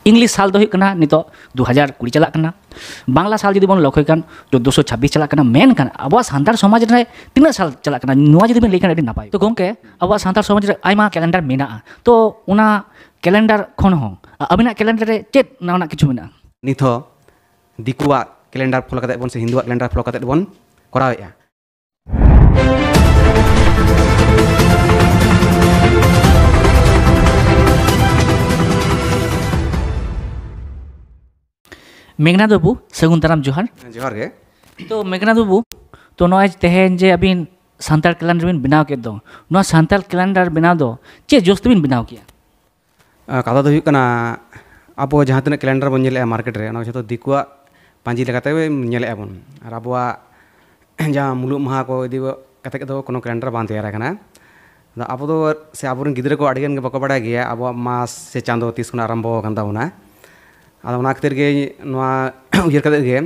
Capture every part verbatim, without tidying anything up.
English ᱥᱟᱞ ᱫᱚ ᱦᱩᱭᱩᱜ ᱠᱟᱱᱟ ᱱᱤᱛᱚᱜ ᱫᱩ ᱦᱟᱡᱟᱨ ᱠᱩᱲᱤ ᱪᱟᱞᱟᱜ ᱠᱟᱱᱟ, ᱵᱟᱝᱞᱟ ᱥᱟᱞ ᱡᱩᱫᱤ ᱵᱚᱱ ᱞᱚᱠᱠᱷᱚᱭ ᱠᱷᱟᱱ ᱪᱳᱫᱽᱫᱳᱥᱚ ᱪᱷᱟᱵᱵᱤᱥ ᱪᱟᱞᱟᱜ ᱠᱟᱱᱟ, ᱢᱮᱱᱠᱷᱟᱱ ᱟᱵᱚᱣᱟᱜ ᱥᱟᱱᱛᱟᱲ ᱥᱚᱢᱟᱡᱽ ᱨᱮ ᱛᱤᱱᱟᱹᱜ ᱥᱟᱞ ᱪᱟᱞᱟᱜ ᱠᱟᱱᱟ, ᱱᱚᱣᱟ ᱡᱩᱫᱤ ᱵᱮᱱ ᱞᱟᱹᱭ ᱠᱷᱟᱱ ᱟᱹᱰᱤ ᱱᱟᱯᱟᱭ᱾ ᱛᱚ ᱜᱚᱢᱠᱮ, ᱟᱵᱚᱣᱟᱜ ᱥᱟᱱᱛᱟᱲ ᱥᱚᱢᱟᱡᱽ ᱨᱮ ᱟᱭᱢᱟ ᱠᱮᱞᱮᱱᱰᱟᱨ ᱢᱮᱱᱟᱜᱼᱟ, ᱛᱚ ᱚᱱᱟ ᱠᱮᱞᱮᱱᱰᱟᱨ ᱠᱷᱚᱱ ᱦᱚᱸ ᱟ-, ᱟᱹᱵᱤᱱᱟᱜ ᱠᱮᱞᱮᱱᱰᱟᱨ ᱨᱮ ᱪᱮᱫ ᱱᱟᱣᱟᱱᱟᱜ ᱠᱤᱪᱷᱩ ᱢᱮᱱᱟᱜᱼᱟ? ᱱᱤᱛ ᱦᱚᱸ ᱫᱤᱠᱩᱣᱟᱜ ᱠᱮᱞᱮᱱᱰᱟᱨ ᱯᱷᱚᱞᱳ ᱠᱟᱛᱮ ᱵᱚᱱ ᱥᱮ ᱦᱤᱱᱫᱩᱣᱟᱜ ᱠᱮᱞᱮᱱᱰᱟᱨ ᱯᱷᱚᱞᱳ ᱠᱟᱛᱮ ᱵᱚᱱ ᱠᱚᱨᱟᱣᱮᱫᱼᱟ᱾ ᱢᱮᱜᱷᱱᱟᱛ ᱵᱟᱹᱵᱩ, ᱥᱟᱹᱜᱩᱱ ᱫᱟᱨᱟᱢ, ᱡᱚᱦᱟᱨ᱾ ᱡᱚᱦᱟᱨ ᱜᱮ᱾ ᱛᱚ ᱢᱮᱜᱷᱱᱟᱛ ᱵᱟᱹᱵᱩ, ᱛᱚ ᱱᱚᱜᱼᱚᱭ ᱛᱮᱦᱮᱧ ᱡᱮ ᱟᱹᱵᱤᱱ ᱥᱟᱱᱛᱟᱲ ᱠᱮᱞᱮᱱᱰᱟᱨ ᱵᱤᱱ ᱵᱮᱱᱟᱣ ᱠᱮᱫ ᱫᱚ, ᱱᱚᱣᱟ ᱥᱟᱱᱛᱟᱲ ᱠᱮᱞᱮᱱᱰᱟᱨ ᱵᱮᱱᱟᱣ ᱫᱚ ᱪᱮᱫ ᱡᱚᱥ ᱛᱮᱵᱤᱱ ᱵᱮᱱᱟᱣ ᱠᱮᱜᱼᱟ? ᱟᱨ ᱠᱟᱛᱷᱟ ᱫᱚ ᱦᱩᱭᱩᱜ ᱠᱟᱱᱟ, ᱟᱵᱚ ᱡᱟᱦᱟᱸ ᱛᱤᱱᱟᱹᱜ ᱠᱮᱞᱮᱱᱰᱟᱨ ᱵᱚᱱ ᱧᱮᱞᱮᱫᱼᱟ ᱢᱟᱨᱠᱮᱴ ᱨᱮ, ᱚᱱᱟ ᱡᱷᱚᱛᱚ ᱫᱤᱠᱩᱣᱟᱜ ᱯᱟᱸᱡᱤ ᱞᱮᱠᱟᱛᱮ ᱧᱮᱞᱮᱫᱼᱟ ᱵᱚᱱ᱾ ᱟᱨ ᱟᱵᱚᱣᱟᱜ ᱡᱟᱦᱟᱸ ᱢᱩᱞᱩᱜ ᱢᱟᱦᱟ ᱠᱚ ᱤᱫᱤ ᱠᱟᱛᱮ ᱫᱚ ᱠᱳᱱᱳ ᱠᱮᱞᱮᱱᱰᱟᱨ ᱵᱟᱝ ᱛᱮᱭᱟᱨ ᱟᱠᱟᱱᱟ᱾ ᱟᱫᱚ ᱟᱵᱚ ᱫᱚ ᱥᱮ ᱟᱵᱚᱨᱮᱱ ᱜᱤᱫᱽᱨᱟᱹ ᱠᱚ ᱟᱹᱰᱤ ᱜᱟᱱ ᱜᱮ ᱵᱟᱠᱚ ᱵᱟᱲᱟᱭ ᱜᱮᱭᱟ ᱟᱵᱚᱣᱟᱜ ᱢᱟᱥ ᱥᱮ ᱪᱟᱸᱫᱚ ᱛᱤᱥ ᱠᱷᱚᱱ ᱟᱨᱟᱢᱵᱷᱚ ᱟᱠᱟᱱ ᱛᱟᱵᱚᱱᱟ᱾ ᱟᱫᱚ ᱚᱱᱟ ᱠᱷᱟᱹᱛᱤᱨ ᱜᱮ ᱱᱚᱣᱟ ᱩᱭᱦᱟᱹᱨ ᱠᱟᱛᱮ ᱜᱮ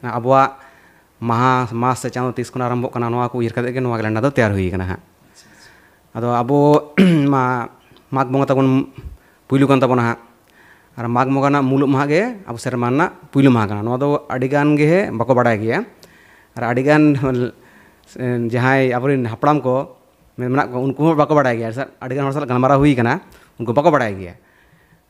ᱟᱵᱚᱣᱟᱜ ᱢᱟᱦᱟ, ᱢᱟᱥ ᱥᱮ ᱪᱟᱸᱫᱚ ᱛᱤᱥ ᱠᱷᱚᱱ ᱟᱨᱟᱢᱵᱷᱚᱜ ᱠᱟᱱᱟ, ᱱᱚᱣᱟ ᱠᱚ ᱩᱭᱦᱟᱹᱨ ᱠᱟᱛᱮ ᱜᱮ ᱱᱚᱣᱟ ᱠᱮᱞᱮᱱᱰᱟᱨ ᱫᱚ ᱛᱮᱭᱟᱨ ᱦᱩᱭ ᱠᱟᱱᱟ ᱦᱟᱸᱜ᱾ ᱟᱫᱚ ᱟᱵᱚ ᱢᱟ ᱢᱟᱜᱽ ᱵᱚᱸᱜᱟ ᱛᱟᱵᱚᱱ ᱯᱩᱭᱞᱩ ᱠᱟᱱ ᱛᱟᱵᱚᱱᱟ ᱦᱟᱸᱜ᱾ ᱟᱨ ᱢᱟᱜᱽ ᱵᱚᱸᱜᱟ ᱨᱮᱱᱟᱜ ᱢᱩᱞᱩᱜ ᱢᱟᱦᱟ ᱜᱮ ᱟᱵᱚ ᱥᱮᱨᱢᱟ ᱨᱮᱱᱟᱜ ᱯᱩᱭᱞᱩ ᱢᱟᱦᱟ ᱠᱟᱱᱟ᱾ ᱱᱚᱣᱟ ᱫᱚ ᱟᱹᱰᱤ ᱜᱟᱱ ᱜᱮ ᱵᱟᱠᱚ ᱵᱟᱲᱟᱭ ᱜᱮᱭᱟ᱾ ᱟᱨ ᱟᱹᱰᱤ ᱜᱟᱱ ᱡᱟᱦᱟᱸᱭ ᱟᱵᱚᱨᱮᱱ ᱦᱟᱯᱲᱟᱢ ᱠᱚ ᱢᱮᱱᱟᱜ ᱠᱚᱣᱟ, ᱩᱱᱠᱩ ᱦᱚᱸ ᱵᱟᱠᱚ ᱵᱟᱲᱟᱭ ᱜᱮᱭᱟ᱾ ᱟᱹᱰᱤ ᱜᱟᱱ ᱦᱚᱲ ᱥᱟᱞᱟᱜ ᱜᱟᱞᱢᱟᱨᱟᱣ ᱦᱩᱭ ᱠᱟᱱᱟ, ᱩᱱᱠᱩ ᱵᱟᱠᱚ ᱵᱟᱲᱟᱭ ᱜᱮᱭᱟ᱾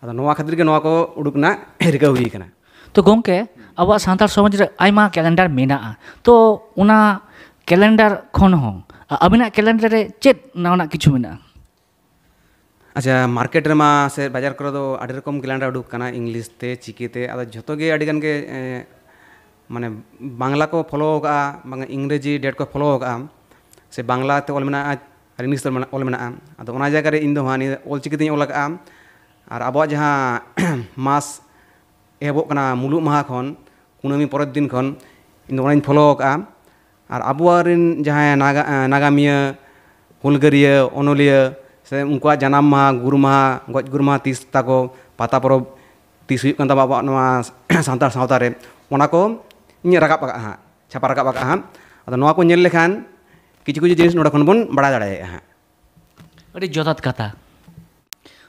ᱟᱫᱚ ᱱᱚᱣᱟ ᱠᱷᱟᱹᱛᱤᱨ ᱜᱮ ᱱᱚᱣᱟ ᱠᱚ ᱩᱰᱩᱠ ᱨᱮᱱᱟᱜ ᱨᱤᱠᱟᱹ ᱦᱩᱭ ᱠᱟᱱᱟ᱾ ᱛᱚ ᱜᱚᱢᱠᱮ, ᱟᱵᱚᱣᱟᱜ ᱥᱟᱱᱛᱟᱲ ᱥᱚᱢᱟᱡᱽ ᱨᱮ ᱟᱭᱢᱟ ᱠᱮᱞᱮᱱᱰᱟᱨ ᱢᱮᱱᱟᱜᱼᱟ, ᱛᱚ ᱚᱱᱟ ᱠᱮᱞᱮᱱᱰᱟᱨ ᱠᱷᱚᱱ ᱦᱚᱸ ᱟ-, ᱟᱹᱵᱤᱱᱟᱜ ᱠᱮᱞᱮᱱᱰᱟᱨ ᱨᱮ ᱪᱮᱫ ᱱᱟᱣᱟᱱᱟᱜ ᱠᱤᱪᱷᱩ ᱢᱮᱱᱟᱜᱼᱟ? ᱟᱪᱪᱷᱟ, ᱢᱟᱨᱠᱮᱴ ᱨᱮᱢᱟ ᱥᱮ ᱵᱟᱡᱟᱨ ᱠᱚᱨᱮ ᱫᱚ ᱟᱹᱰᱤ ᱨᱚᱠᱚᱢ ᱠᱮᱞᱮᱱᱰᱟᱨ ᱩᱰᱩᱠ ᱠᱟᱱᱟ, ᱤᱝᱞᱤᱥ ᱛᱮ, ᱪᱤᱠᱤ ᱛᱮ, ᱟᱫᱚ ᱡᱷᱚᱛᱚ ᱜᱮ ᱟᱹᱰᱤ ᱜᱟᱱ ᱜᱮ, ᱮᱸ, ᱢᱟᱱᱮ ᱵᱟᱝᱞᱟ ᱠᱚ ᱯᱷᱚᱞᱳ ᱟᱠᱟᱫᱼᱟ, ᱵᱟᱝ ᱤᱝᱨᱮᱡᱤ ᱰᱮᱴ ᱠᱚ ᱯᱷᱚᱞᱳ ᱟᱠᱟᱫᱼᱟ, ᱥᱮ ᱵᱟᱝᱞᱟ ᱛᱮ ᱚᱞ ᱢᱮᱱᱟᱜᱼᱟ ᱟᱨ ᱤᱝᱞᱤᱥ ᱛᱮ ᱚᱞ ᱢᱮᱱᱟᱜᱼᱟ᱾ ᱟᱫᱚ ᱚᱱᱟ ᱡᱟᱭᱜᱟ ᱨᱮ ᱤᱧ ᱫᱚ ᱦᱟᱸᱜ ᱱᱤᱭᱟᱹ ᱚᱞ ᱪᱤᱠᱤ ᱛᱮᱧ ᱚᱞ ᱟᱠᱟᱫᱼᱟ᱾ ᱟᱨ ᱟᱵᱚᱣᱟᱜ ᱡᱟᱦᱟᱸ ᱢᱟᱥ ᱮᱦᱚᱵᱚᱜ ᱠᱟᱱᱟ ᱢᱩᱞᱩᱜ ᱢᱟᱦᱟ ᱠᱷᱚᱱ, ᱠᱩᱱᱟᱹᱢᱤ ᱯᱚᱨᱮᱨ ᱫᱤᱱ ᱠᱷᱚᱱ ᱤᱧ ᱫᱚ ᱚᱱᱟᱧ ᱯᱷᱚᱞᱳ ᱟᱠᱟᱫᱼᱟ᱾ ᱟᱨ ᱟᱵᱚᱣᱟᱜ ᱨᱮᱱ ᱡᱟᱦᱟᱸᱭ ᱱᱟᱜᱟ-, ᱱᱟᱜᱟᱢᱤᱭᱟᱹ, ᱦᱩᱞᱜᱟᱹᱨᱤᱭᱟᱹ, ᱚᱱᱚᱞᱤᱭᱟᱹ, ᱥᱮ ᱩᱱᱠᱩᱣᱟᱜ ᱡᱟᱱᱟᱢ ᱢᱟᱦᱟ, ᱜᱩᱨ ᱢᱟᱦᱟ, ᱜᱚᱡ ᱜᱩᱨ ᱢᱟᱦᱟ ᱛᱤᱥ ᱛᱟᱠᱚ, ᱯᱟᱛᱟ ᱯᱚᱨᱚᱵᱽ ᱛᱤᱥ ᱦᱩᱭᱩᱜ ᱠᱟᱱ ᱛᱟᱵᱚᱱᱟ ᱟᱵᱚᱣᱟᱜ ᱱᱚᱣᱟ ᱥᱟᱱᱛᱟᱲ ᱥᱟᱶᱛᱟ ᱨᱮ, ᱚᱱᱟ ᱠᱚ ᱤᱧ ᱨᱟᱠᱟᱵ ᱟᱠᱟᱫᱼᱟ ᱦᱟᱸᱜ, ᱪᱷᱟᱯᱟ ᱨᱟᱠᱟᱵ ᱟᱠᱟᱫᱼᱟ ᱦᱟᱸᱜ᱾ ᱟᱫᱚ ᱱᱚᱣᱟ ᱠᱚ ᱧᱮᱞ ᱞᱮᱠᱷᱟᱱ ᱠᱤᱪᱷᱩ ᱠᱤᱪᱷᱩ ᱡᱤᱱᱤᱥ ᱱᱚᱰᱮ ᱠᱷᱚᱱ ᱵᱚᱱ ᱵᱟᱲᱟᱭ ᱫᱟᱲᱮᱭᱟᱜᱼᱟ ᱦᱟᱸᱜ᱾ ᱟᱹᱰᱤ ᱡᱚᱛᱷᱟᱛ ᱠᱟᱛᱷᱟ᱾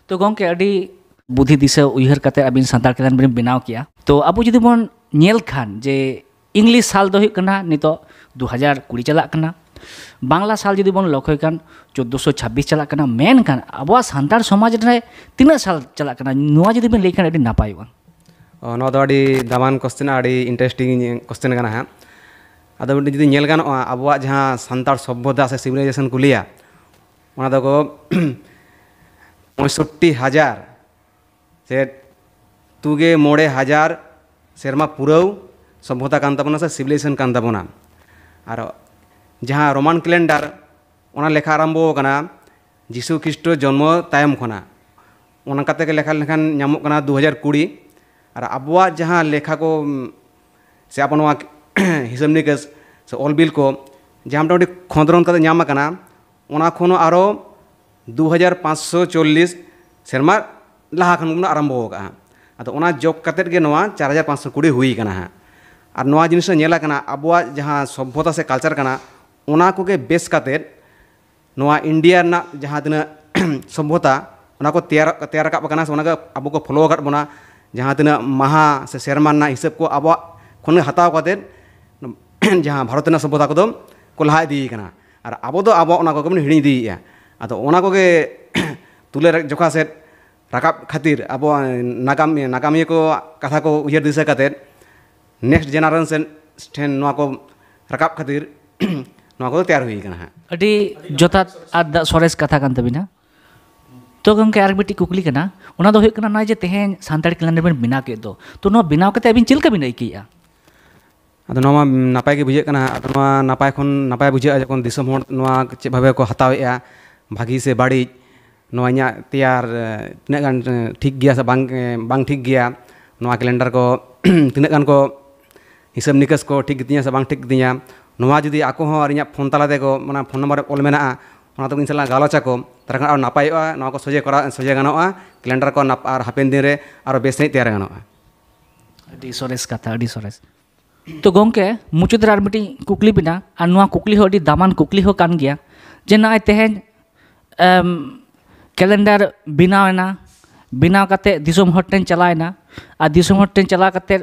ᱛᱚ ᱜᱚᱢᱠᱮ, ᱟᱹᱰᱤ ᱵᱩᱫᱷᱤ ᱫᱤᱥᱟᱹ ᱩᱭᱦᱟᱹᱨ ᱠᱟᱛᱮ ᱟᱹᱵᱤᱱ ᱥᱟᱱᱛᱟᱲ ᱠᱮᱞᱮᱱᱰᱟᱨ ᱵᱤᱱ ᱵᱮᱱᱟᱣ ᱠᱮᱜᱼᱟ᱾ ᱛᱚ ᱟᱵᱚ ᱡᱩᱫᱤ ᱵᱚᱱ ᱧᱮᱞ ᱠᱷᱟᱱ ᱡᱮ ᱤᱝᱞᱤᱥ ᱥᱟᱞ ᱫᱚ ᱦᱩᱭᱩᱜ ᱠᱟᱱᱟ ᱱᱤᱛᱚᱜ ᱫᱩ ᱦᱟᱡᱟᱨ ᱠᱩᱲᱤ ᱪᱟᱞᱟᱜ ᱠᱟᱱᱟ, ᱵᱟᱝᱞᱟ ᱥᱟᱞ ᱡᱩᱫᱤ ᱵᱚᱱ ᱞᱚᱠᱠᱷᱚᱭ ᱠᱷᱟᱱ ᱪᱳᱫᱽᱫᱳᱥᱚ ᱪᱷᱟᱵᱵᱤᱥ ᱪᱟᱞᱟᱜ ᱠᱟᱱᱟ, ᱢᱮᱱᱠᱷᱟᱱ ᱟᱵᱚᱣᱟᱜ ᱥᱟᱱᱛᱟᱲ ᱥᱚᱢᱟᱡᱽ ᱨᱮ ᱛᱤᱱᱟᱹᱜ ᱥᱟᱞ ᱪᱟᱞᱟᱜ ᱠᱟᱱᱟ, ᱱᱚᱣᱟ ᱡᱩᱫᱤ ᱵᱤᱱ ᱞᱟᱹᱭ ᱠᱷᱟᱱ ᱟᱹᱰᱤ ᱱᱟᱯᱟᱭᱚᱜᱼᱟ᱾ ᱚ, ᱱᱚᱣᱟ ᱫᱚ ᱟᱹᱰᱤ ᱫᱟᱢᱟᱱ ᱠᱚᱥᱪᱮᱱ, ᱟᱹᱰᱤ ᱤᱱᱴᱟᱨᱮᱥᱴᱤᱝ ᱠᱚᱥᱪᱮᱱ ᱠᱟᱱᱟ ᱦᱟᱸᱜ᱾ ᱟᱫᱚ ᱢᱤᱫᱴᱮᱱ ᱡᱩᱫᱤ ᱧᱮᱞ ᱜᱟᱱᱚᱜᱼᱟ, ᱟᱵᱚᱣᱟᱜ ᱡᱟᱦᱟᱸ ᱥᱟᱱᱛᱟᱲ ᱥᱚᱵᱽᱵᱷᱚᱛᱟ ᱥᱮ ᱥᱤᱵᱤᱞᱟᱭᱡᱮᱥᱚᱱ ᱠᱚ ᱞᱟᱹᱭᱟ, ᱚᱱᱟ ᱫᱚᱠᱚ ᱯᱚᱸᱭᱥᱚᱴᱴᱤ ᱦᱟᱡᱟᱨ ᱥᱮ ᱛᱩᱜᱮ ᱢᱚᱬᱮ ᱦᱟᱡᱟᱨ ᱥᱮᱨᱢᱟ ᱯᱩᱨᱟᱹᱣ ᱥᱚᱵᱽᱵᱷᱚᱛᱟ ᱠᱟᱱ ᱛᱟᱵᱚᱱᱟ ᱥᱮ ᱥᱤᱵᱤᱞᱟᱭᱡᱮᱥᱚᱱ ᱠᱟᱱ ᱛᱟᱵᱚᱱᱟ᱾ ᱟᱨ ᱡᱟᱦᱟᱸ ᱨᱳᱢᱟᱱ ᱠᱮᱞᱮᱱᱰᱟᱨ, ᱚᱱᱟ ᱞᱮᱠᱷᱟ ᱟᱨᱟᱢᱵᱚ ᱟᱠᱟᱱᱟ ᱡᱤᱥᱩ ᱠᱷᱨᱤᱥᱴᱚ ᱡᱚᱱᱢᱚ ᱛᱟᱭᱚᱢ ᱠᱷᱚᱱᱟᱜ᱾ ᱚᱱᱟ ᱠᱟᱛᱮ ᱜᱮ ᱞᱮᱠᱷᱟ ᱞᱮᱠᱷᱟᱱ ᱧᱟᱢᱚᱜ ᱠᱟᱱᱟ ᱫᱩ ᱦᱟᱡᱟᱨ ᱠᱩᱲᱤ᱾ ᱟᱨ ᱟᱵᱚᱣᱟᱜ ᱡᱟᱦᱟᱸ ᱞᱮᱠᱷᱟ ᱠᱚ, ᱩᱢ, ᱥᱮ ᱟᱵᱚ ᱱᱚᱣᱟ ᱦᱤᱥᱟᱹᱵ ᱱᱤᱠᱟᱹᱥ ᱥᱮ ᱚᱞ ᱵᱤᱞ ᱠᱚ ᱡᱟᱦᱟᱸ ᱢᱚᱴᱟᱢᱩᱴᱤ ᱠᱷᱚᱸᱫᱽᱨᱚᱸᱫᱽ ᱠᱟᱛᱮ ᱧᱟᱢ ᱟᱠᱟᱱᱟ, ᱚᱱᱟ ᱠᱷᱚᱱ ᱦᱚᱸ ᱟᱨᱚ ᱫᱩ ᱦᱟᱡᱟᱨ ᱯᱟᱸᱪᱥᱚ ᱪᱚᱞᱞᱤᱥ ᱥᱮᱨᱢᱟ ᱞᱟᱦᱟ ᱠᱷᱚᱱ ᱵᱚᱱ ᱟᱨᱟᱢᱵᱚ ᱟᱠᱟᱫᱼᱟ᱾ ᱟᱫᱚ ᱚᱱᱟ ᱡᱳᱜᱽ ᱠᱟᱛᱮᱫ ᱜᱮ ᱱᱚᱣᱟ ᱪᱟᱨ ᱦᱟᱡᱟᱨ ᱯᱟᱸᱪᱥᱚ ᱠᱩᱲᱤ ᱦᱩᱭ ᱟᱠᱟᱱᱟ ᱦᱟᱸᱜ᱾ ᱟᱨ ᱱᱚᱣᱟ ᱡᱤᱱᱤᱥ ᱦᱚᱸ ᱧᱮᱞ ᱟᱠᱟᱱᱟ, ᱟᱵᱚᱣᱟᱜ ᱡᱟᱦᱟᱸ ᱥᱚᱵᱽᱵᱷᱚᱛᱟ ᱥᱮ ᱠᱟᱞᱪᱟᱨ ᱠᱟᱱᱟ, ᱚᱱᱟ ᱠᱚᱜᱮ ᱵᱮᱥ ᱠᱟᱛᱮᱫ ᱱᱚᱣᱟ ᱤᱱᱰᱤᱭᱟ ᱨᱮᱱᱟᱜ ᱡᱟᱦᱟᱸ ᱛᱤᱱᱟᱹᱜ ᱥᱚᱵᱽᱵᱷᱚᱛᱟ, ᱚᱱᱟ ᱠᱚ ᱛᱮᱭᱟᱨ, ᱛᱮᱭᱟᱨ ᱨᱟᱠᱟᱵ ᱟᱠᱟᱱᱟ ᱥᱮ ᱚᱱᱟᱜᱮ ᱟᱵᱚ ᱠᱚ ᱯᱷᱚᱞᱳ ᱟᱠᱟᱫ ᱵᱚᱱᱟ᱾ ᱡᱟᱦᱟᱸ ᱛᱤᱱᱟᱹᱜ ᱢᱟᱦᱟ ᱥᱮ ᱥᱮᱨᱢᱟ ᱨᱮᱱᱟᱜ ᱦᱤᱥᱟᱹᱵ ᱠᱚ ᱟᱵᱚᱣᱟᱜ ᱠᱷᱚᱱ ᱜᱮ ᱦᱟᱛᱟᱣ ᱠᱟᱛᱮᱫ ᱡᱟᱦᱟᱸ ᱵᱷᱟᱨᱚᱛ ᱨᱮᱱᱟᱜ ᱥᱚᱵᱽᱵᱷᱚᱛᱟ ᱠᱚᱫᱚ ᱠᱚ ᱞᱟᱦᱟ ᱤᱫᱤᱭ ᱠᱟᱱᱟ᱾ ᱟᱨ ᱟᱵᱚ ᱫᱚ ᱟᱵᱚᱣᱟᱜ ᱚᱱᱟ ᱠᱚᱜᱮ ᱵᱚᱱ ᱦᱤᱲᱤᱧ ᱤᱫᱤᱭᱮᱫᱼᱟ᱾ ᱟᱫᱚ ᱚᱱᱟ ᱠᱚᱜᱮ ᱛᱩᱞᱟᱹ ᱨᱮ ᱡᱚᱠᱷᱟ ᱥᱮᱫ ᱨᱟᱠᱟᱵ ᱠᱷᱟᱹᱛᱤᱨ ᱟᱵᱚ ᱱᱟᱜᱟᱢ, ᱱᱟᱜᱟᱢᱤᱭᱟᱹ ᱠᱚ ᱠᱟᱛᱷᱟ ᱠᱚ ᱩᱭᱦᱟᱹᱨ ᱫᱤᱥᱟᱹ ᱠᱟᱛᱮᱫ next generation ᱴᱷᱮᱱ ᱱᱚᱣᱟ ᱠᱚ ᱨᱟᱠᱟᱵ ᱠᱷᱟᱹᱛᱤᱨ ᱱᱚᱣᱟ ᱠᱚᱫᱚ ᱛᱮᱭᱟᱨ ᱦᱩᱭ ᱠᱟᱱᱟ ᱦᱟᱸᱜ᱾ ᱟᱹᱰᱤ ᱡᱚᱛᱷᱟᱛ ᱟᱨ ᱫᱟ-, ᱥᱚᱨᱮᱥ ᱠᱟᱛᱷᱟ ᱠᱟᱱ ᱛᱟᱹᱵᱤᱱᱟ᱾ ᱛᱚ ᱜᱚᱢᱠᱮ, ᱟᱨ ᱢᱤᱫᱴᱤᱡ ᱠᱩᱠᱞᱤ ᱠᱟᱱᱟ, ᱚᱱᱟ ᱫᱚ ᱦᱩᱭᱩᱜ ᱠᱟᱱᱟ ᱱᱚᱜᱼᱚᱭ ᱡᱮ ᱛᱮᱦᱮᱧ ᱥᱟᱱᱛᱟᱲᱤ ᱠᱮᱞᱮᱱᱰᱟᱨ ᱵᱤᱱ ᱵᱮᱱᱟᱣ ᱠᱮᱫ ᱫᱚ, ᱛᱚ ᱱᱚᱣᱟ ᱵᱮᱱᱟᱣ ᱠᱟᱛᱮ ᱟᱹᱵᱤᱱ ᱪᱮᱫ ᱞᱮᱠᱟ ᱵᱤᱱ ᱟᱹᱭᱠᱟᱹᱭᱮᱫᱼᱟ? ᱟᱫᱚ ᱱᱚᱣᱟ ᱢᱟ ᱱᱟᱯᱟᱭ ᱜᱮ ᱵᱩᱡᱷᱟᱹᱜ ᱠᱟᱱᱟ᱾ ᱟᱫᱚ ᱱᱚᱣᱟ ᱱᱟᱯᱟᱭ ᱠᱷᱚᱱ ᱱᱟᱯᱟᱭ ᱵᱩᱡᱷᱟᱹᱜᱼᱟ ᱡᱚᱠᱷᱚᱱ ᱫᱤᱥᱚᱢ ᱦᱚᱲ ᱱᱚᱣᱟ ᱪᱮᱫ ᱵᱷᱟᱵᱮ ᱠᱚ ᱦᱟᱛᱟᱣᱮᱫᱼᱟ, ᱵᱷᱟᱹᱜᱤ ᱥᱮ ᱵᱟᱹᱲᱤᱡ, ᱱᱚᱣᱟ ᱤᱧᱟᱹᱜ ᱛᱮᱭᱟᱨ, ᱮ, ᱛᱤᱱᱟᱹᱜ ᱜᱟᱱ, ᱮ, ᱴᱷᱤᱠ ᱜᱮᱭᱟ ᱥᱮ ᱵᱟᱝ, ᱮ, ᱵᱟᱝ ᱴᱷᱤᱠ ᱜᱮᱭᱟ, ᱱᱚᱣᱟ ᱠᱮᱞᱮᱱᱰᱟᱨ ᱠᱚ ᱛᱤᱱᱟᱹᱜ ᱜᱟᱱ ᱠᱚ ᱦᱤᱥᱟᱹᱵ ᱱᱤᱠᱟᱹᱥ ᱠᱚ ᱴᱷᱤᱠ ᱜᱮᱛᱤᱧᱟ ᱥᱮ ᱵᱟᱝ ᱴᱷᱤᱠ ᱜᱮᱛᱤᱧᱟ, ᱱᱚᱣᱟ ᱡᱩᱫᱤ ᱟᱠᱚ ᱦᱚᱸ ᱟᱨ ᱤᱧᱟᱹᱜ ᱯᱷᱳᱱ ᱛᱟᱞᱟ ᱛᱮᱠᱚ, ᱚᱱᱟ ᱯᱷᱳᱱ ᱱᱟᱢᱵᱟᱨ ᱨᱮ ᱚᱞ ᱢᱮᱱᱟᱜᱼᱟ, ᱚᱱᱟ ᱛᱮᱠᱚ ᱤᱧ ᱥᱟᱞᱟᱜ ᱜᱟᱞᱚᱪ ᱟᱠᱚ, ᱛᱟᱦᱚᱞᱮ ᱠᱷᱟᱱ ᱟᱨᱚ ᱱᱟᱯᱟᱭᱚᱜᱼᱟ, ᱱᱚᱣᱟ ᱠᱚ ᱥᱚᱡᱷᱮ ᱠᱚᱨᱟᱣ, ᱥᱚᱡᱷᱮ ᱜᱟᱱᱚᱜᱼᱟ, ᱠᱮᱞᱮᱱᱰᱟᱨ ᱠᱚ ᱱᱟᱯ-, ᱟᱨ ᱦᱟᱯᱮᱱ ᱫᱤᱱ ᱨᱮ ᱟᱨᱚ ᱵᱮᱥ ᱥᱟᱺᱦᱤᱡ ᱛᱮᱭᱟᱨ ᱜᱟᱱᱚᱜᱼᱟ᱾ ᱟᱹᱰᱤ ᱥᱚᱨᱮᱥ ᱠᱟᱛᱷᱟ, ᱟᱹᱰᱤ ᱥᱚᱨᱮᱥ᱾ ᱛᱚ ᱜᱚᱢᱠᱮ, ᱢᱩᱪᱟᱹᱫ ᱨᱮ ᱟᱨ ᱢᱤᱫᱴᱤᱡ ᱠᱩᱠᱞᱤ ᱵᱮᱱᱟ, ᱟᱨ ᱱᱚᱣᱟ ᱠᱩᱠᱞᱤ ᱦᱚᱸ ᱟᱹᱰᱤ ᱫᱟᱢᱟᱱ ᱠᱩᱠᱞᱤ ᱦᱚᱸ ᱠᱟᱱ ᱜᱮᱭᱟ, ᱡᱮ ᱱᱚᱜᱼᱚᱭ ᱛᱮᱦᱮᱧ, ᱮᱢ, ᱠᱮᱞᱮᱱᱰᱟᱨ ᱵᱮᱱᱟᱣ ᱮᱱᱟ, ᱵᱮᱱᱟᱣ ᱠᱟᱛᱮ ᱫᱤᱥᱚᱢ ᱦᱚᱲ ᱴᱷᱮᱱ ᱪᱟᱞᱟᱣ ᱮᱱᱟ᱾ ᱟᱨ ᱫᱤᱥᱚᱢ ᱦᱚᱲ ᱴᱷᱮᱱ ᱪᱟᱞᱟᱣ ᱠᱟᱛᱮ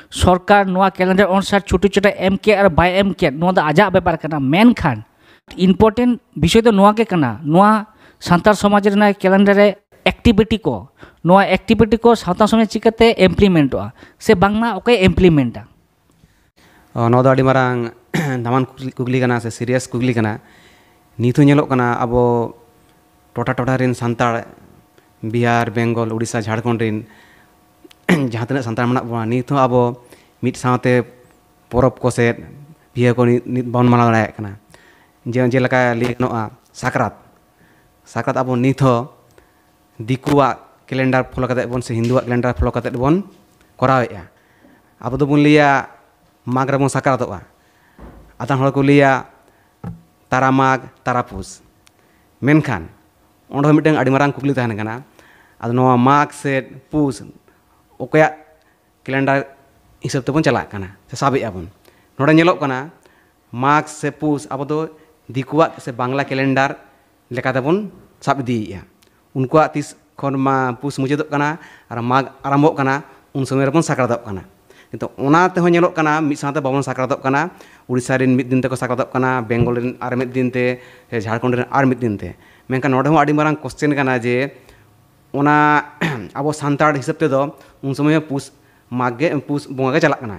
ᱥᱚᱨᱠᱟᱨ ᱱᱚᱣᱟ ᱠᱮᱞᱮᱱᱰᱟᱨ ᱚᱱᱩᱥᱟᱨ ᱪᱷᱩᱴᱤ ᱪᱷᱩᱴᱤ ᱮᱢ ᱠᱮᱫ ᱟᱨ ᱵᱟᱭ ᱮᱢ ᱠᱮᱫ, ᱱᱚᱣᱟ ᱫᱚ ᱟᱡᱟᱜ ᱵᱮᱯᱟᱨ ᱠᱟᱱᱟ᱾ ᱢᱮᱱᱠᱷᱟᱱ ᱤᱢᱯᱚᱨᱴᱮᱱᱴ ᱵᱤᱥᱚᱭ ᱫᱚ ᱱᱚᱣᱟ ᱜᱮ ᱠᱟᱱᱟ, ᱱᱚᱣᱟ ᱥᱟᱱᱛᱟᱲ ᱥᱚᱢᱟᱡᱽ ᱨᱮᱱᱟᱜ ᱠᱮᱞᱮᱱᱰᱟᱨ ᱨᱮ ᱮᱠᱴᱤᱵᱷᱤᱴᱤ ᱠᱚ, ᱱᱚᱣᱟ ᱮᱠᱴᱤᱵᱷᱤᱴᱤ ᱠᱚ ᱥᱟᱶᱛᱟ ᱥᱚᱢᱟᱡᱽ ᱪᱤᱠᱟᱹᱛᱮ ᱤᱢᱯᱞᱤᱢᱮᱱᱴᱚᱜᱼᱟ ᱥᱮ ᱵᱟᱝᱢᱟ ᱚᱠᱚᱭ ᱤᱢᱯᱞᱤᱢᱮᱱᱴᱟ? ᱚ, ᱱᱚᱣᱟ ᱫᱚ ᱟᱹᱰᱤ ᱢᱟᱨᱟᱝ ᱫᱟᱢᱟᱱ ᱠᱩᱠᱞᱤ, ᱠᱩᱠᱞᱤ ᱠᱟᱱᱟ ᱥᱮ ᱥᱤᱨᱤᱭᱟᱥ ᱠᱩᱠᱞᱤ ᱠᱟᱱᱟ᱾ ᱱᱤᱛ ᱦᱚᱸ ᱧᱮᱞᱚᱜ ᱠᱟᱱᱟ ᱟᱵᱚ ᱴᱚᱴᱷᱟ ᱴᱚᱴᱷᱟ ᱨᱮᱱ ᱥᱟᱱᱛᱟᱲ, ᱵᱤᱦᱟᱨ, ᱵᱮᱝᱜᱚᱞ, ᱩᱲᱤᱥᱥᱟ, ᱡᱷᱟᱲᱠᱷᱚᱸᱰ ᱨᱮᱱ ᱡᱟᱦᱟᱸ ᱛᱤᱱᱟᱹᱜ ᱥᱟᱱᱛᱟᱲ ᱢᱮᱱᱟᱜ ᱵᱚᱱᱟ, ᱱᱤᱛ ᱦᱚᱸ ᱟᱵᱚ ᱢᱤᱫ ᱥᱟᱶᱛᱮ ᱯᱚᱨᱚᱵᱽ ᱠᱚ ᱥᱮ ᱵᱤᱦᱟᱹ ᱠᱚ ᱱᱤᱛ, ᱱᱤᱛ ᱵᱟᱵᱚᱱ ᱢᱟᱱᱟᱣ ᱫᱟᱲᱮᱭᱟᱜ ᱠᱟᱱᱟ᱾ ᱡᱮ ᱡᱮᱞᱮᱠᱟ ᱞᱟᱹᱭ ᱜᱟᱱᱚᱜᱼᱟ ᱥᱟᱠᱨᱟᱛ, ᱥᱟᱠᱨᱟᱛ ᱟᱵᱚ ᱱᱤᱛ ᱦᱚᱸ ᱫᱤᱠᱩᱣᱟᱜ ᱠᱮᱞᱮᱱᱰᱟᱨ ᱯᱷᱚᱞᱳ ᱠᱟᱛᱮᱫ ᱵᱚᱱ ᱥᱮ ᱦᱤᱱᱫᱩᱣᱟᱜ ᱠᱮᱞᱮᱱᱰᱟᱨ ᱯᱷᱚᱞᱳ ᱠᱟᱛᱮᱫ ᱵᱚᱱ ᱠᱚᱨᱟᱣᱮᱫᱼᱟ᱾ ᱟᱵᱚ ᱫᱚᱵᱚᱱ ᱞᱟᱹᱭᱟ ᱢᱟᱜᱽ ᱨᱮᱵᱚᱱ ᱥᱟᱠᱨᱟᱛᱚᱜᱼᱟ, ᱟᱫᱷᱟᱱ ᱦᱚᱲ ᱠᱚ ᱞᱟᱹᱭᱟ ᱛᱟᱨᱟ ᱢᱟᱜᱽ ᱛᱟᱨᱟ ᱯᱩᱥ᱾ ᱢᱮᱱᱠᱷᱟᱱ ᱚᱸᱰᱮ ᱦᱚᱸ ᱢᱤᱫᱴᱟᱝ ᱟᱹᱰᱤ ᱢᱟᱨᱟᱝ ᱠᱩᱠᱞᱤ ᱛᱟᱦᱮᱱ ᱠᱟᱱᱟ, ᱟᱫᱚ ᱱᱚᱣᱟ ᱢᱟᱜᱽ ᱥᱮ ᱯᱩᱥ ᱚᱠᱚᱭᱟᱜ ᱠᱮᱞᱮᱱᱰᱟᱨ ᱦᱤᱥᱟᱹᱵ ᱛᱮᱵᱚᱱ ᱪᱟᱞᱟᱜ ᱠᱟᱱᱟ ᱥᱮ ᱥᱟᱵᱮᱜᱼᱟ ᱵᱚᱱ? ᱱᱚᱰᱮ ᱧᱮᱞᱚᱜ ᱠᱟᱱᱟ ᱢᱟᱜᱽ ᱥᱮ ᱯᱩᱥ ᱟᱵᱚ ᱫᱚ ᱫᱤᱠᱩᱣᱟᱜ ᱥᱮ ᱵᱟᱝᱞᱟ ᱠᱮᱞᱮᱱᱰᱟᱨ ᱞᱮᱠᱟ ᱛᱮᱵᱚᱱ ᱥᱟᱵ ᱤᱫᱤᱭᱮᱫᱼᱟ᱾ ᱩᱱᱠᱩᱣᱟᱜ ᱛᱤᱥ ᱠᱷᱚᱱ ᱢᱟ ᱯᱩᱥ ᱢᱩᱪᱟᱹᱫᱚᱜ ᱠᱟᱱᱟ ᱟᱨ ᱢᱟᱜᱽ ᱟᱨᱟᱢᱵᱷᱚᱜ ᱠᱟᱱᱟ, ᱩᱱ ᱥᱚᱢᱚᱭ ᱨᱮᱵᱚᱱ ᱥᱟᱠᱨᱟᱛᱚᱜ ᱠᱟᱱᱟ᱾ ᱠᱤᱱᱛᱩ ᱚᱱᱟ ᱛᱮᱦᱚᱸ ᱧᱮᱞᱚᱜ ᱠᱟᱱᱟ ᱢᱤᱫ ᱥᱟᱶᱛᱮ ᱵᱟᱵᱚᱱ ᱥᱟᱠᱨᱟᱛᱚᱜ ᱠᱟᱱᱟ᱾ ᱩᱲᱤᱥᱥᱟ ᱨᱮᱱ ᱢᱤᱫ ᱫᱤᱱ ᱛᱮᱠᱚ ᱥᱟᱠᱨᱟᱛᱚᱜ ᱠᱟᱱᱟ, ᱵᱮᱝᱜᱚᱞ ᱨᱮᱱ ᱟᱨ ᱢᱤᱫ ᱫᱤᱱ ᱛᱮ, ᱥᱮ ᱡᱷᱟᱲᱠᱷᱚᱸᱰ ᱨᱮᱱ ᱟᱨ ᱢᱤᱫ ᱫᱤᱱ ᱛᱮ᱾ ᱢᱮᱱᱠᱷᱟᱱ ᱱᱚᱰᱮ ᱦᱚᱸ ᱟᱹᱰᱤ ᱢᱟᱨᱟᱝ ᱠᱚᱥᱪᱮᱱ ᱠᱟᱱᱟ ᱡᱮ ᱚᱱᱟ ᱟᱵᱚ ᱥᱟᱱᱛᱟᱲ ᱦᱤᱥᱟᱹᱵ ᱛᱮᱫᱚ ᱩᱱ ᱥᱚᱢᱚᱭ ᱦᱚᱸ ᱯᱩᱥ ᱢᱟᱜᱽ ᱜᱮ, ᱯᱩᱥ ᱵᱚᱸᱜᱟ ᱜᱮ ᱪᱟᱞᱟᱜ ᱠᱟᱱᱟ᱾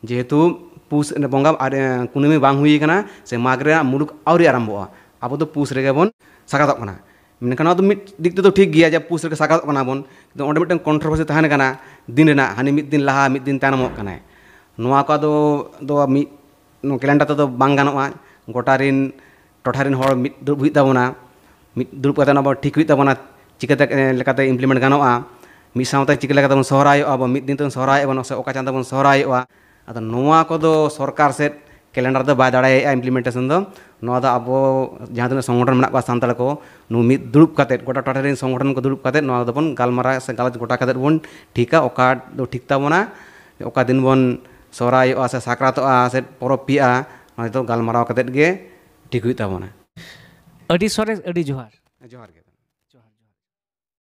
ᱡᱮᱦᱮᱛᱩ ᱯᱩᱥ ᱵᱚᱸᱜᱟ ᱟᱨ, ᱮ, ᱠᱩᱱᱟᱹᱢᱤ ᱵᱟᱝ ᱦᱩᱭ ᱠᱟᱱᱟ ᱥᱮ ᱢᱟᱜᱽ ᱨᱮᱱᱟᱜ ᱢᱩᱞᱩᱠ ᱟᱹᱣᱨᱤ ᱟᱨᱟᱢᱵᱷᱚᱜᱼᱟ, ᱟᱵᱚ ᱫᱚ ᱯᱩᱥ ᱨᱮᱜᱮ ᱵᱚᱱ ᱥᱟᱠᱨᱟᱛᱚᱜ ᱠᱟᱱᱟ᱾ ᱢᱮᱱᱠᱷᱟᱱ ᱱᱚᱣᱟ ᱫᱚ ᱢᱤᱫ ᱫᱤᱠ ᱛᱮᱫᱚ ᱴᱷᱤᱠ ᱜᱮᱭᱟ ᱡᱮ ᱯᱩᱥ ᱨᱮᱜᱮ ᱥᱟᱠᱨᱟᱛᱚᱜ ᱠᱟᱱᱟ ᱵᱚᱱ, ᱠᱤᱱᱛᱩ ᱚᱸᱰᱮ ᱢᱤᱫᱴᱮᱱ ᱠᱚᱱᱴᱨᱳᱵᱷᱟᱨᱥᱤ ᱛᱟᱦᱮᱱ ᱠᱟᱱᱟ ᱫᱤᱱ ᱨᱮᱱᱟᱜ, ᱦᱟᱹᱱᱤ ᱢᱤᱫ ᱫᱤᱱ ᱞᱟᱦᱟ ᱢᱤᱫ ᱫᱤᱱ ᱛᱟᱭᱱᱚᱢᱚᱜ ᱠᱟᱱᱟᱭ᱾ ᱱᱚᱣᱟ ᱠᱚ ᱟᱫᱚ ᱫᱚ ᱢᱤᱫ ᱱᱚᱣᱟ ᱠᱮᱞᱮᱱᱰᱟᱨ ᱛᱮᱫᱚ ᱵᱟᱝ ᱜᱟᱱᱚᱜᱼᱟ᱾ ᱜᱚᱴᱟ ᱨᱮᱱ ᱴᱚᱴᱷᱟ ᱨᱮᱱ ᱦᱚᱲ ᱢᱤᱫ ᱫᱩᱲᱩᱵ ᱦᱩᱭᱩᱜ ᱛᱟᱵᱚᱱᱟ, ᱢᱤᱫ ᱫᱩᱲᱩᱵ ᱠᱟᱛᱮ ᱚᱱᱟ ᱵᱚᱱ ᱴᱷᱤᱠ ᱦᱩᱭᱩᱜ ᱛᱟᱵᱚᱱᱟ ᱪᱤᱠᱟᱹᱛᱮ, ᱮ, ᱞᱮᱠᱟᱛᱮ ᱤᱢᱯᱞᱤᱢᱮᱱᱴ ᱜᱟᱱᱚᱜᱼᱟ᱾ ᱢᱤᱫ ᱥᱟᱶᱛᱮ ᱪᱤᱠᱟᱹ ᱞᱮᱠᱟᱛᱮ ᱵᱚᱱ ᱥᱚᱦᱨᱟᱭᱚᱜᱼᱟ, ᱟᱵᱚ ᱢᱤᱫ ᱫᱤᱱ ᱛᱮᱵᱚᱱ ᱥᱚᱦᱨᱟᱭᱚᱜᱼᱟ ᱵᱚᱱ ᱥᱮ ᱚᱠᱟ ᱪᱟᱸᱫᱚ ᱵᱚᱱ ᱥᱚᱦᱨᱟᱭᱚᱜᱼᱟ᱾ ᱟᱫᱚ ᱱᱚᱣᱟ ᱠᱚᱫᱚ ᱥᱚᱨᱠᱟᱨ ᱥᱮᱫ ᱠᱮᱞᱮᱱᱰᱟᱨ ᱫᱚ ᱵᱟᱭ ᱫᱟᱲᱮᱭᱟᱜᱼᱟ ᱤᱢᱯᱞᱤᱢᱮᱱᱴᱮᱥᱚᱱ ᱫᱚ᱾ ᱱᱚᱣᱟ ᱫᱚ ᱟᱵᱚ ᱡᱟᱦᱟᱸ ᱛᱤᱱᱟᱹᱜ ᱥᱚᱝᱜᱚᱴᱷᱚᱱ ᱢᱮᱱᱟᱜ ᱠᱚᱣᱟ ᱥᱟᱱᱛᱟᱲ ᱠᱚ, ᱱᱩ ᱢᱤᱫ ᱫᱩᱲᱩᱵ ᱠᱟᱛᱮᱫ, ᱜᱚᱴᱟ ᱴᱚᱴᱷᱟ ᱨᱮᱱ ᱥᱚᱝᱜᱚᱴᱷᱚᱱ ᱠᱚ ᱫᱩᱲᱩᱵ ᱠᱟᱛᱮᱫ ᱱᱚᱣᱟ ᱫᱚᱵᱚᱱ ᱜᱟᱞᱢᱟᱨᱟᱣ ᱥᱮ ᱜᱟᱞᱚᱪ ᱜᱚᱴᱟ ᱠᱟᱛᱮᱫ ᱵᱚᱱ ᱴᱷᱤᱠᱟ ᱚᱠᱟ ᱫᱚ ᱴᱷᱤᱠ ᱛᱟᱵᱚᱱᱟ, ᱚᱠᱟ ᱫᱤᱱ ᱵᱚᱱ ᱥᱚᱦᱨᱟᱭᱚᱜᱼᱟ ᱥᱮ ᱥᱟᱠᱨᱟᱛᱚᱜᱼᱟ ᱥᱮ ᱯᱚᱨᱚᱵᱽ ᱯᱤᱭᱟᱜᱼᱟ, ᱱᱚᱣᱟ ᱫᱚ ᱜᱟᱞᱢᱟᱨᱟᱣ ᱠᱟᱛᱮᱫ ᱜᱮ ᱴᱷᱤᱠ ᱦᱩᱭᱩᱜ ᱛᱟᱵᱚᱱᱟ᱾ ᱟᱹᱰᱤ ᱥᱚᱨᱮᱥ, ᱟᱹᱰᱤ ᱡᱚᱦᱟᱨ᱾ ᱡᱚᱦᱟᱨ ᱜᱮ᱾